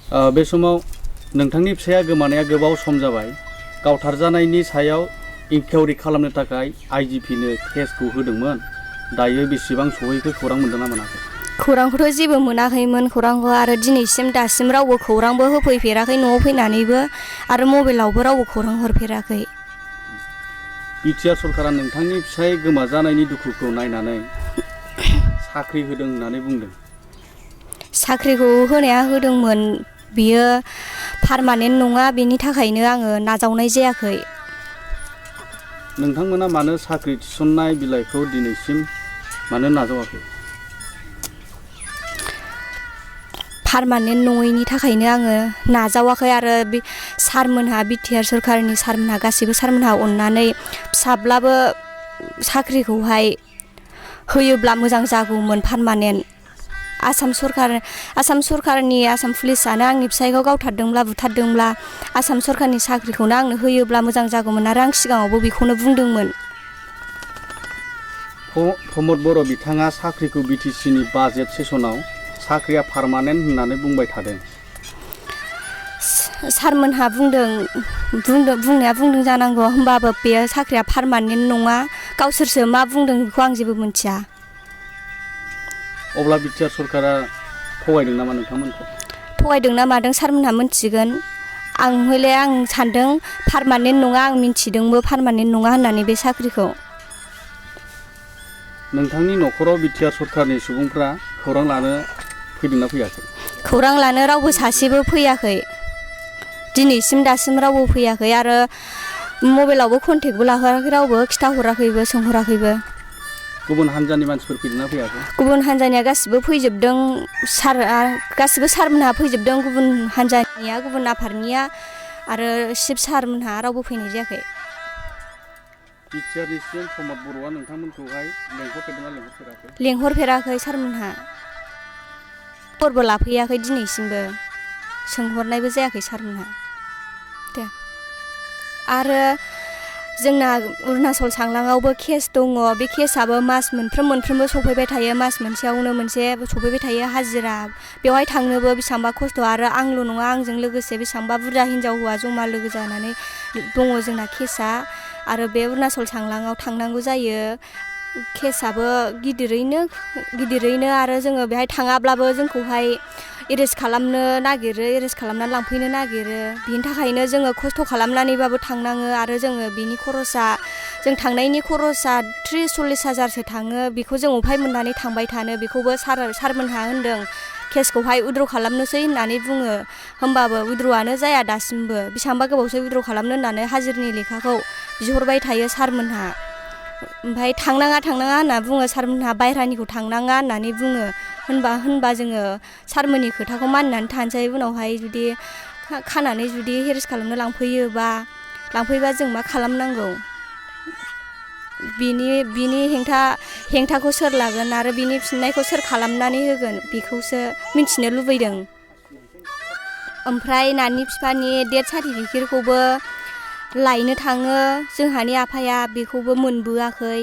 बे समाव नोंथांनि फिसाया गोमानाया गोबाव सम जाबाय गावथारजानायनि सायाव इनक्वायरि खालामनो थाखाय आईजीपीनो केसखौ होदोंमोन दायो बेसेबां सहैखो खौरां मोनदोंना मोनाखै खौरांखौथ' जेबो मोनाखैमोन खौरांखौ आरो दिनैसिम दासिम रावबो खौरांबो होफैफेराखै न'आव फैनानैबो आरो मबाइलावबो रावबो खौरां हरफेराखै बिटिआर सरकारा नोंथांनि फिसाय गोमाजानायनि दुखुखौ नायनानै साख्रि होदों होननानै बुंदों साख्रिखौ होनाया होदोंमोन बियो पारमानेन्ट नङा बेनि थाखायनो आङो नाजावनाय जायाखै नोंथांमोना मानो साख्रि थिसननाय बिलाइखौ दिनैसिम मानो नाजावाखै पारमानेन्ट नङैनि थाखायनो आङो नाजावाखै आरो बे सारमोनहा बिटिआर सरकारनि सारमोनहा गासैबो सारमोनहा अननानै फिसाब्लाबो साख्रिखौहाय होयोब्ला मोजां जागौमोन पारमानेन्ट आसाम सरकारनि आसाम पुलिसानो आंनि फिसायखौ गावथारदोंब्ला बुथारदोंब्ला आसाम सरकारनि साख्रिखौनो आंनो होयोब्ला मोजां जागौमोन आरो आं सिगाङावबो बेखौनो बुंदोंमोन प्रमद बर' बिथाङा साख्रिखौ बिटिसिनि बाजेट सेसनाव साख्रिया पारमानेन्ट होननानै बुंबाय थादों सारमोनहा बुंनाया बुंदों जानांगौ होमबाबो बेयो साख्रिया पारमानेन्ट नङा गावसोरसो मा बुंदों बेखौ आं जेबो मिथिया अब्ला बिटिआर सरकारा थगायदों नामा नोंथांमोनखौ थगायदोंना मादों सारमोनहा मिथिगोन आं सानदों पारमानेन्ट नङा आं मिथिदोंबो पारमानेन्ट नङा होननानै बे साख्रिखौ नोंथांनि न'खराव बिटिआर सरकारनि सुबुंफ्रा खौरां लानो फैदोंना फैयाखै खौरां लानो रावबो सासेबो फैयाखै दिनैसिम दासिम रावबो फैयाखै आरो मबाइलावबो कन्टेक्टबो लाहराखै रावबो खिथाहराखैबो सोंहराखैबो गुबुन हान्जानि मानसिफोर फैदोंना फैयाखै गुबुन हान्जानिया गासिबो फैजोबदों गासिबो सारमोनहा फैजोबदों गुबुन हान्जानिया गुबुन आफादनिया आरो शिब सारमोनहा रावबो फैनाय जायाखै बिटिआरनिसिम प्रमद बर'आ नोंथांमोनखौहाय लेंहरफेरदोंना लेंहरफेराखै लेंहरफेराखै सारमोनहा खबरबो लाफैयाखै दिनैसिमबो सोंहरनायबो जायाखै सारमोनहा दे आरो जोंना अरुणाचल सांलाङावबो केस दङ बे केसआबो मास मोनफ्रोमबो सफैबाय थायो मास मोनसेयावनो मोनसे सफैबाय थायो हाजिरा बेवहाय थांनोबो बेसेबांबा खस्थ' आरो आंल' नङा आंजों लोगोसे बेसेबांबा बुरजा हिन्जाव हौवा जमा लोगो जानानै दङ जोंना केसआ आरो बे अरुणाचल सांलाङाव थांनांगौ जायो केसआबो गिदिरैनो आरो जोङो बेहाय थाङाब्लाबो जोंखौहाय एरेस्ट खालामनो नागिरो एरेस्ट खालामनानै लांफैनो नागिरो बिनि थाखायनो जोङो खस्थ' खालामनानैबाबो थांनाङो आरो जोङो बिनि खरसा जों थांनायनि खरसा 30-40 हाजारसो थाङो बेखौ जों अफाय मोननानै थांबाय थानो बेखौबो सारमोनहा होनदों केसखौहाय उइद्र' खालामनोसै होननानै बुङो होमबाबो उइद्र'आनो जाया दासिमबो बेसेबांबा गोबावसो उइद्र' खालामनो होननानै हाजिरनि लेखाखौ बिहरबाय थायो सारमोनहा ओमफ्राय थांनाङा होनना बुङो सारमोनहा बायह्रानिखौ थांनाङा होननानै बुङो होनबा जोङो सारमोननि खोथाखौ मानिनानै थानोसै उनावहाय जुदि खानानै जुदि हेरेस खालामनो लांफैबा जों मा खालामनांगौ बिनि हेंथाखौ सोर लागोन आरो बिनि फिननायखौ सोर खालामनानै होगोन बेखौसो मिथिनो लुबैदों ओमफ्राय नानि बिफानि डेथ सार्टिफिकेटखौबो लायनो थाङो जोंहानि आफाया बेखौबो मोनबोआखै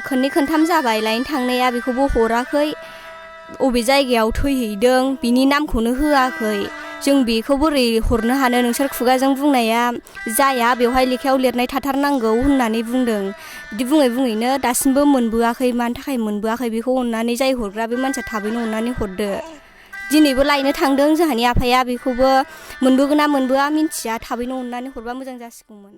खननै खनथाम जाबाय लायनो थांनाया बेखौबो हराखै अबे जायगायाव थैहैदों बिनि नामखौनो होआखै जों बेखौ बोरै हरनो हानो नोंसोर खुगाजों बुंनाया जाया बेवहाय लेखायाव लिरनाय थाथारनांगौ होननानै बुंदों बिदि बुङैनो दासिमबो मोनबोआखै मानि थाखाय मोनबोआखै बेखौ अननानै जाय हरग्रा बे मानसिया थाबैनो अननानै हरदो दिनैबो लायनो थांदों जोंहानि आफाया बेखौबो मोनबोगोन ना मोनबोआ मिन्थिया थाबैनो अननानै हरबा मोजां जासिगौमोन